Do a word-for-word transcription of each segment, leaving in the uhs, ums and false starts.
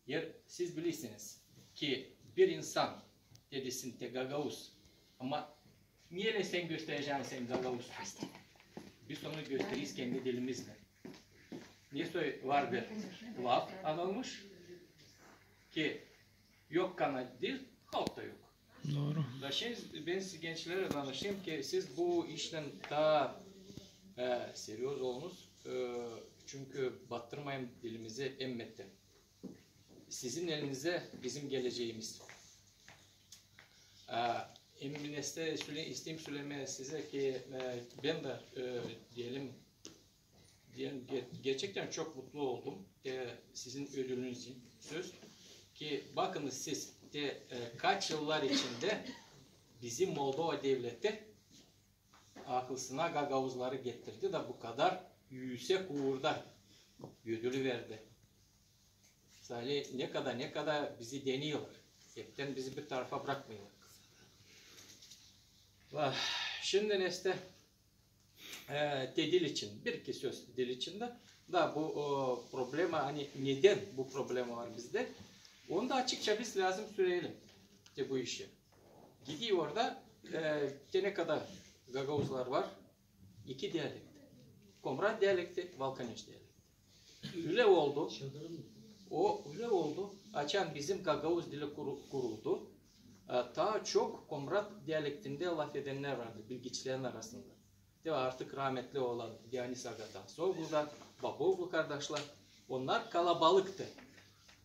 Eer siz bilersiniz ki bir insan, te desin, te gagauz, ama neyle sän gösterecän sän gagauz? Biz onu göstereriz kendi dilimizdä. Ne soy var bir laf anılmış ki yok kanat diil, halk da yok. Dooru. Da şindi bän siz gençlerä danışêrım ki siz bu işlän taa, e, serioz olunuz, e, çünkü battırmayın dilimizi emmettän. Sizin elinizdä bizim geleceemiz. E, hem nesä sölä-, isteerim sölemää sizä ki, e, bän dä, e, deyelim, deyelim, ge-, gerçektän çok mutlu oldum, e, sizin ödülünüz için. Söz ki, bakınız siz, te, e, kaç yıllar içindä bizim Moldova devleti aklısına gagauzları getirdi da bu kadar üüsek uurda ödülü verdi. Sali ne kadar, ne kadar bizi deneerlär. Heptän bizi bir tarafa brakmêêrlar. Vah, şindi nesä, e, te dil için, bir-iki söz dil için dä. Da bu, o, problema, ani nedän bu problema var bizdä? Onu da açıkça biz lääzım söleyelim te bu işi. Gidi orada, e, te ne kadar gagauzlar var, iki dialekt. Komrat dialekti, Valkaneş dialekti. Ölä oldu. O ölä oldu. Açan bizim gagauz dili kuru-, kuruldu, e, taa çok komrat dialektindä lafedennär vardı bilgiçlerin arasında. Te artık rametli olan Dionis Agatansoglu da, Baboglu kardaşlar, onnar kalabalıktı.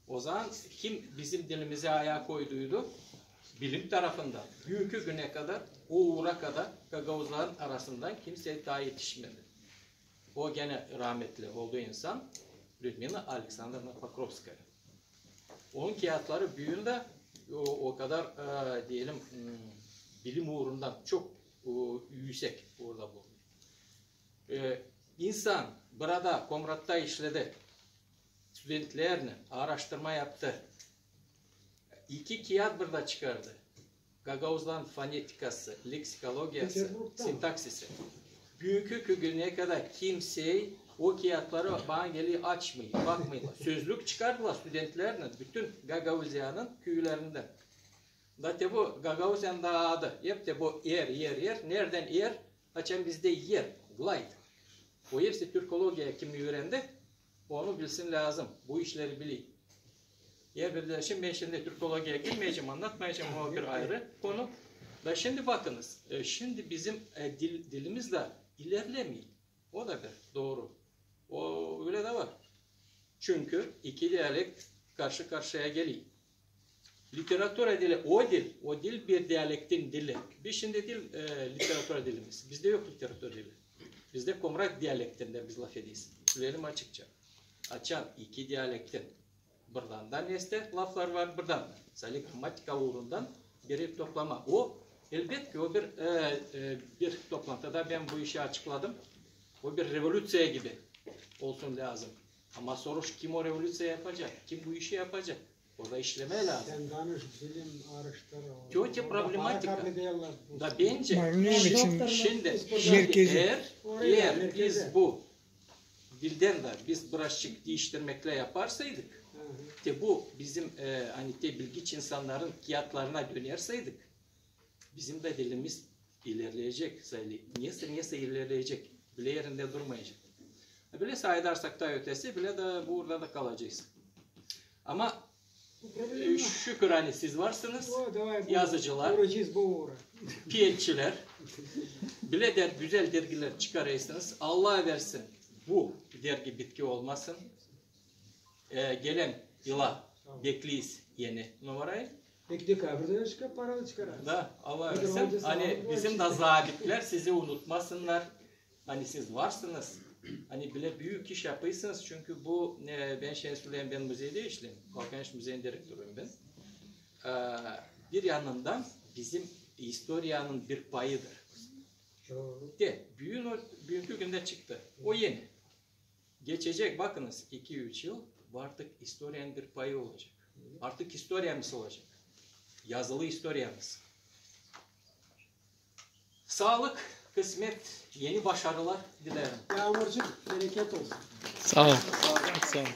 Ozaman kim bizim dilimizä ayak koyduydu, bilim tarafından, büünkü günä kadar, o uura kadar gagauzların arasından kimsey taa etişmedi. O genä rametli oldu insan, Lüdmila Aleksandrovna Pokrovskaya. Onun kiyatları büün dä o, o kadar, e, deyelim, m, bilim uurundan çok, o, üüsek uurda bulunêr. E, insan burada, Komratta işledi, studentlernän aaraştırma yaptı. İki kiyat burada çıkardı. Gagauzların fonetikası, leksikologiyası, sintaksisi. Büünkü günä kadar kimsey o kiyatları, bana geler, açmêêr, bakmêêr. Sözlük çıkardılar studentlernän bütün Gagauziyanın küülerindän. Da te bu Gagauziyanın da adı. Hep te bu er, er, er. Neredän er? Açan bizdä er, glait. O hepsi türkologiya kim üürendi, onu bilsin lääzım, bu işleri biler. Eer bir dä şindi bän şindi türkologiyaya girmeyecäm, annatmayacam, o bir ayırı konu. Da şindi bakınız, e, şindi bizim, e, dil, dilimiz dä ilerlemeer. O da bir dooru. O ölä dä var. Çünkü iki dialekt karşı-karşıya geler. Literatura dili, o dil, o diil bir dialektin dili. Biz şindi diil, e, literatura dilimiz. Bizdä yok literatura dili. Bizdä komrat dialektindä biz lafederiz. Söleyelim açıkça. Açan iki dialektin. Buradan da nesä laflar var, buradan da. Sali grammatika uurundan bir toplama. O, elbetki, o bir, e, e, bir toplantıda bän bu işi açıkladım. O bir revolüţiya gibi olsun lääzım. Ama soruş, kim o revolüţiya yapacek? Kim bu işi yapacek? Orada işlemää lääzım. Sän danış, bilim aaraştır. Te o te problematika. Da bence şindi, şindi eer, eer biz bu dildän dä biz birazçık diiştirmeklär yaparsaydık, te bu bizim, e, ani te bilgiç insannarın kiyatlarına dönerseydik, bizim dä dilimiz ilerleyecek, nesä, nesä ilerleyecek, bilä erindä durmayacek. Bilä saydarsak da ötesi, bilä dä burada da kalacez. Ama, e, şükür, ani siz varsınız, yazıcılar, peetçilär, bilä dä gözäl dergilär çıkarêrsınız. Allah versin, bu dergi bitki olmasın. E, gelän yıla bekleeriz eni numarayı. Peki dekabrda çıkar, paralı çıkar. Da, Allah versin. Ani bizim dä zabitlär sizi unutmasınnar. Ani siz varsınız. Ani bilä büük iş yapêrsınız. Çünkü bu, e, bän şindi söleyim, bän muzeydä işleerim. Valkaneş muzeyin direktoruyum bän. E, bir yanından bizim istoriyanın bir payıdır. Te, büün o, büünkü gündä çıktı. O eni. Geçecek, bakınız, iki-üç yıl, artık istoriyanın bir payı olacek. Artık istoriyamız olacek. Yazılı istoriyamız. Saalık, kısmet, eni başarılar dileerim. Yaamurcuk, bereket olsun. Saa ol. Saa ol.